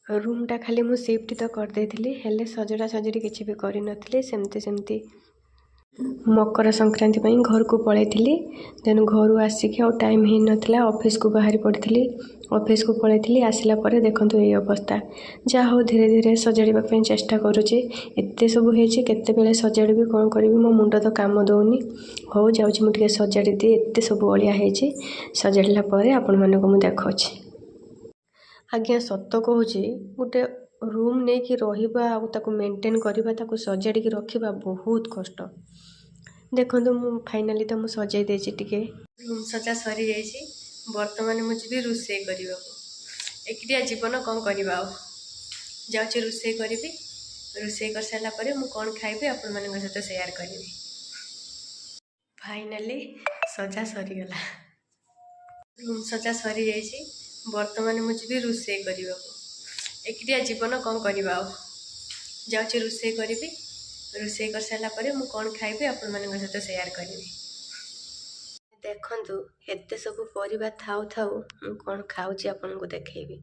ରୁମ୍ଟା ଖାଲି ମୁଁ ସିଫ୍ଟ ତ କରିଦେଇଥିଲି, ହେଲେ ସଜଡ଼ା ସଜଡ଼ି କିଛି ବି କରିନଥିଲି। ସେମିତି ସେମିତି ମକର ସଂକ୍ରାନ୍ତି ପାଇଁ ଘରକୁ ପଳେଇଥିଲି। ଦେନ୍ ଘରୁ ଆସିକି ଆଉ ଟାଇମ୍ ହେଇନଥିଲା, ଅଫିସକୁ ବାହାରି ପଡ଼ିଥିଲି, ଅଫିସକୁ ପଳେଇଥିଲି। ଆସିଲା ପରେ ଦେଖନ୍ତୁ ଏଇ ଅବସ୍ଥା। ଯାହା ହଉ ଧୀରେ ଧୀରେ ସଜାଡ଼ିବା ପାଇଁ ଚେଷ୍ଟା କରୁଛି। ଏତେ ସବୁ ହେଇଛି, କେତେବେଳେ ସଜାଡ଼ିବି, କ'ଣ କରିବି, ମୋ ମୁଣ୍ଡ ତ କାମ ଦେଉନି। ହଉ ଯାଉଛି ମୁଁ ଟିକେ ସଜାଡ଼ି ଦିଏ, ଏତେ ସବୁ ଅଳିଆ ହେଇଛି। ସଜାଡ଼ିଲା ପରେ ଆପଣମାନଙ୍କୁ ମୁଁ ଦେଖାଉଛି। ଆଜ୍ଞା ସତ କହୁଛି, ଗୋଟେ ରୁମ୍ ନେଇକି ରହିବା ଆଉ ତାକୁ ମେଣ୍ଟେନ୍ କରିବା, ତାକୁ ସଜାଡ଼ିକି ରଖିବା ବହୁତ କଷ୍ଟ। ଦେଖନ୍ତୁ ମୁଁ ଫାଇନାଲି ତ ମୁଁ ସଜାଇ ଦେଇଛି ଟିକେ। ରୁମ୍ ସଜା ସରିଯାଇଛି। ବର୍ତ୍ତମାନ ମୁଁ ଯିବି ରୋଷେଇ କରିବାକୁ। ଏକୁଟିଆ ଜୀବନ, କ'ଣ କରିବା ଆଉ। ଯାଉଛି ରୋଷେଇ କରିବି। ରୋଷେଇ କରିସାରିଲା ପରେ ମୁଁ କ'ଣ ଖାଇବି ଆପଣମାନଙ୍କ ସହିତ ସେୟାର କରିବି। ଫାଇନାଲି ସଜା ସରିଗଲା। ରୁମ୍ ସଜା ସରିଯାଇଛି। ବର୍ତ୍ତମାନ ମୁଁ ଯିବି ରୋଷେଇ କରିବାକୁ। ଏକୁଟିଆ ଜୀବନ, କ'ଣ କରିବା ଆଉ। ଯାଉଛି ରୋଷେଇ କରିବି। ରୋଷେଇ କରିସାରିଲା ପରେ ମୁଁ କ'ଣ ଖାଇବି ଆପଣମାନଙ୍କ ସହିତ ସେୟାର କରିବି। ଦେଖନ୍ତୁ ଏତେ ସବୁ ପରିବା ଥାଉ ଥାଉ ମୁଁ କ'ଣ ଖାଉଛି ଆପଣଙ୍କୁ ଦେଖେଇବି।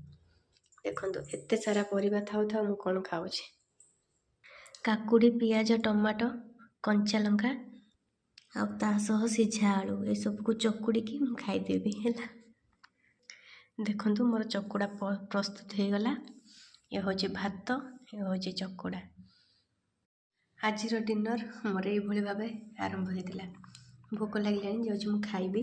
ଦେଖନ୍ତୁ ଏତେ ସାରା ପରିବା ଥାଉ ଥାଉ ମୁଁ କ'ଣ ଖାଉଛି। କାକୁଡ଼ି, ପିଆଜ, ଟମାଟୋ, କଞ୍ଚା ଲଙ୍କା ଆଉ ତା ସହ ସିଝା ଆଳୁ, ଏସବୁକୁ ଚକୁଡ଼ିକି ମୁଁ ଖାଇଦେବି ହେଲା। ଦେଖନ୍ତୁ ମୋର ଚକୁଡ଼ା ପ୍ରସ୍ତୁତ ହେଇଗଲା। ଏ ହେଉଛି ଭାତ, ଏ ହେଉଛି ଚକୁଡ଼ା। ଆଜିର ଡିନର୍ ମୋର ଏଇଭଳି ଭାବେ ଆରମ୍ଭ ହେଇଥିଲା। ଭୋକ ଲାଗିଲାଣି, ଯାଉଛି ମୁଁ ଖାଇବି।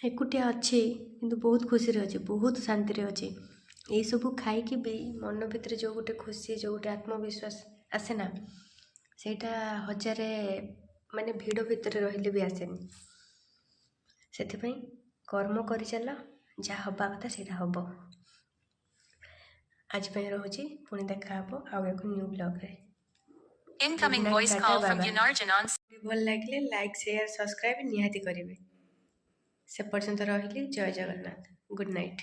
ଏକୁଟିଆ ଅଛି କିନ୍ତୁ ବହୁତ ଖୁସିରେ ଅଛି, ବହୁତ ଶାନ୍ତିରେ ଅଛି। ଏଇସବୁ ଖାଇକି ବି ମନ ଭିତରେ ଯେଉଁ ଗୋଟେ ଖୁସି, ଯେଉଁ ଗୋଟେ ଆତ୍ମବିଶ୍ୱାସ ଆସେ ନା, ସେଇଟା ହଜାରେ ମାନେ ଭିଡ଼ ଭିତରେ ରହିଲେ ବି ଆସେନି। ସେଥିପାଇଁ କର୍ମ କରିଚାଲ, ଯାହା ହେବା କଥା ସେଇଟା ହେବ। ଆଜି ପାଇଁ ରହୁଛି, ପୁଣି ଦେଖା ହେବ ଆଉ ଏକ new ବ୍ଲଗ୍ରେ। Incoming voice tata call from bye. Unarjan on ଭଲ ଲାଗିଲେ ଲାଇକ୍, ସେୟାର, ସବସ୍କ୍ରାଇବ୍ ନିହାତି କରିବେ। ସେ ପର୍ଯ୍ୟନ୍ତ ରହିଲି, ଜୟ ଜଗନ୍ନାଥ, ଗୁଡ଼୍ ନାଇଟ୍।